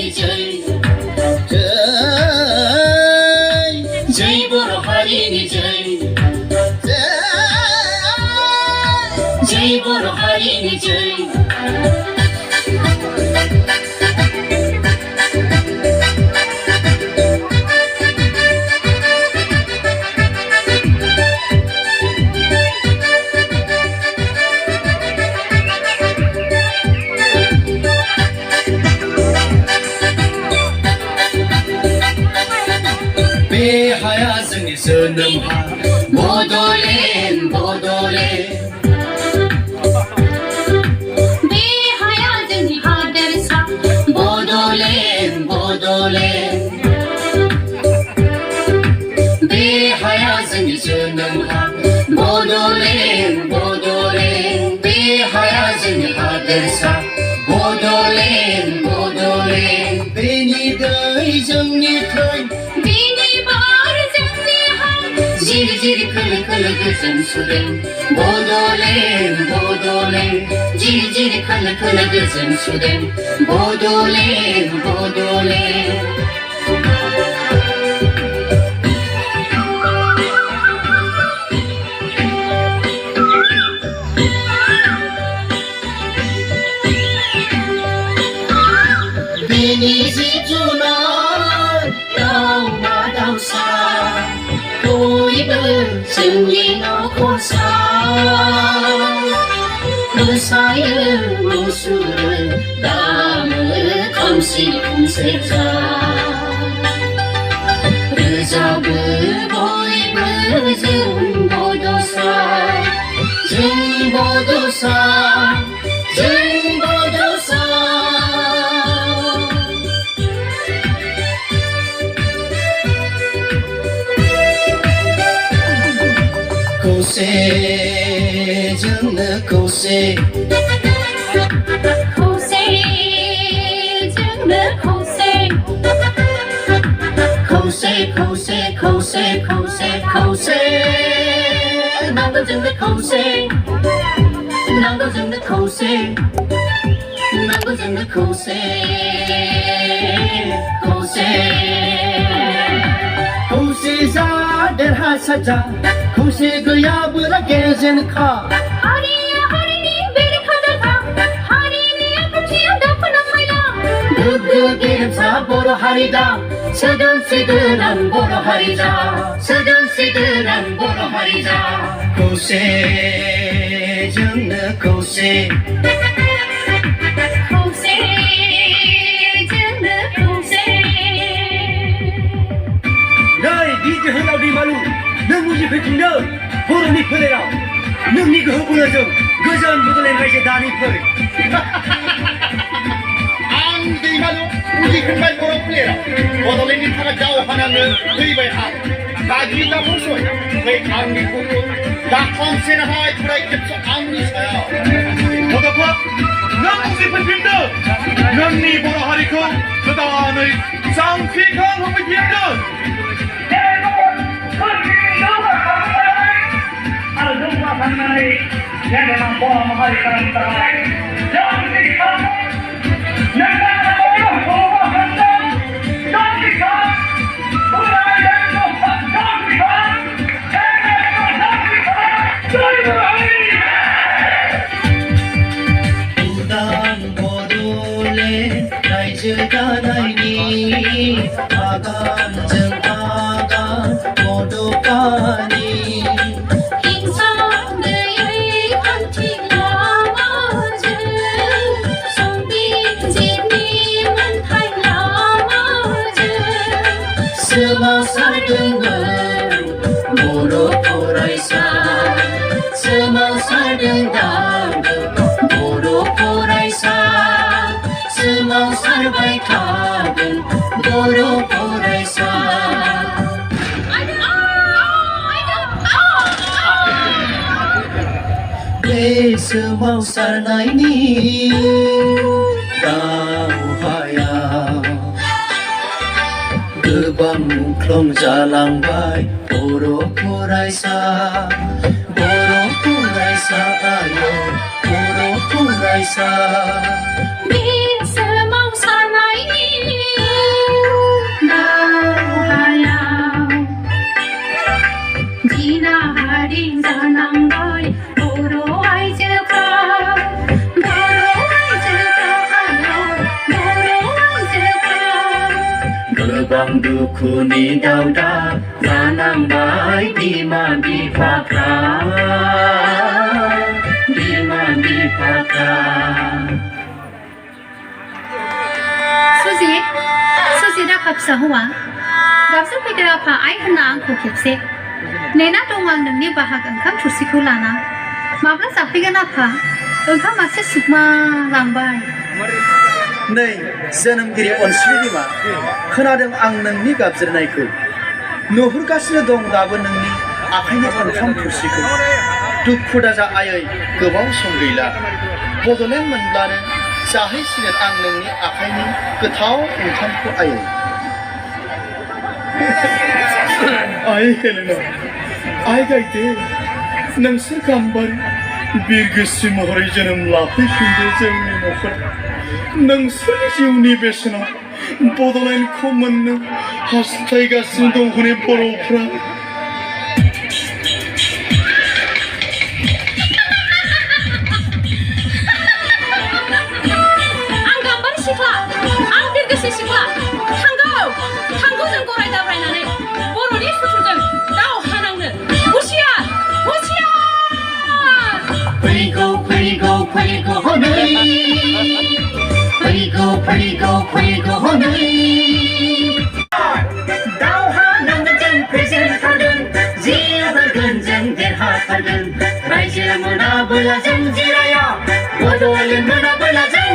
हारिनि जय जय बर' हारिनि जय जय बर' हारिनि जय बे हाया जोंनि जोनोम हा बड'लेण्ड बड'लेण्ड बे हाया जोंनि हादोरसा बड'लेण्ड बड'लेण्ड बे हाया जोंनि जोनोम हा बड'लेण्ड बड'लेण्ड बे हाया जोंनि हादोरसा बड'लेण्ड बड'लेण्ड बेनि दै जोंनि थै जिरि जिरि खोलो खोलो गोजोन सुदेम बड'लेण्ड बड'लेण्ड जिरि जिरि खोलो खोलो गोजोन सुदेम बड'लेण्ड बड'लेण्ड बेनि जिब जुनार दाउमा दाउसा बयबो जोंनि न'खरसा मोसायो मुसुरो दामो खाम सिफुं सेरजा रोजाबो बयबो जों बड'सा जों बड'सा जों बड'सा खौसे जोंनो खौसे खौसे जोंनो खौसे खौसे खौसे खौसे खौसे खौसे नांगौ जोंनो खौसे नांगौ जोंनो खौसे नांगौ जोंनो खौसे खौसे खौसे जा देरहासार जा खौसे गैयाबोला गेजेनखा हारिया हारिनि बेरेखा दाखा हारिनि आखुथियाव दाफोनां मैला गोग्गो गेरेमसा बर' हारि दा सोदोमस्रि गोनां बर' हारि जा सोदोमस्रि गोनां बर' हारि जा खौसे जोंनो खौसे खौसे जोंनो खौसे नै बि जोहोलाव दैमालु नों उजिफैफिनदो बर'नि फोलेराव नोंनि गोहो बोलोजों गोजोन बड'लेण्ड रायजो दानि फै आं दैमालु उजिफिनबाय बर' फोलेराव बड'लेण्डनि थाखाय दावहा नांनो फैबाय आं गाग्लिला बसय फै आंनि गथ' दा खमसेनोहाय फराय खेबस' आंनि सायाव गथ'फोर नों उजिफैफिनदो नोंनि बर' हारिखौ गोदानै जांख्रिखां होफैफिनदो Mengenai yang memang pola mahal terbaik jangan dikamu negara Allah Allah hendak jangan dikamu mulai dari tempat jangan dikamu Uttar Bordole Raja Danaini Agan Jeng Agan Bodo Kani Semangsadenggan Bodo Koraisa Semangsadenggan Bodo Koraisa Semangsarbaikan Bodo Koraisa Semangsarnaini Dauhaya गोबां मुंख्लं जालांबाय बर' फरायसा आयो बर' फरायसा बे सोमावसारनायनि गोबां दुखुनि दावदाब जानांबाय बिमा बिफाफ्रा सुजित आफा फिसा हौवा गाबज्रिनो फैदो आफा आइ होनना आंखौ खेबसे नेना दं आं नोंनि बाहाग ओंखाम थुरसिखौ लाना माब्ला जाफैगोन आफा ओंखामासो सुखमा लांबाय नै जोनोमगिरि अनसुलि बिमा खोनादों आं नोंनि गाबज्रिनायखौ नुहुरगासिनो दं दाबो नोंनि आखाइनि ओंखाम थुरसिखौ दुखु दाजा आयै गोबाव सम गैला बड'लेण्ड मोनब्लानो जाहैसिगोन आं नोंनि आखाइनि गोथाव ओंखामखौ आयै आइ हेलेना आइ गायदे नोंसोर गाम्बारि बिरगोस्रि महरै जोनोम लाफैफिनदो जोंनि न'खर नोंसोरनि जिउनि बेसेनाव बड'लेण्डखौ मोननो हास्थायगासिनो दं हनै बर'फ्रा फैगौ हनै दावहा नांगोन जों प्रेजेन्ट थागोन जिरायगोन जों देरहाथारगोन रायजो मोनाबोला जों जिराया बड'लेण्ड मोनाबोला जों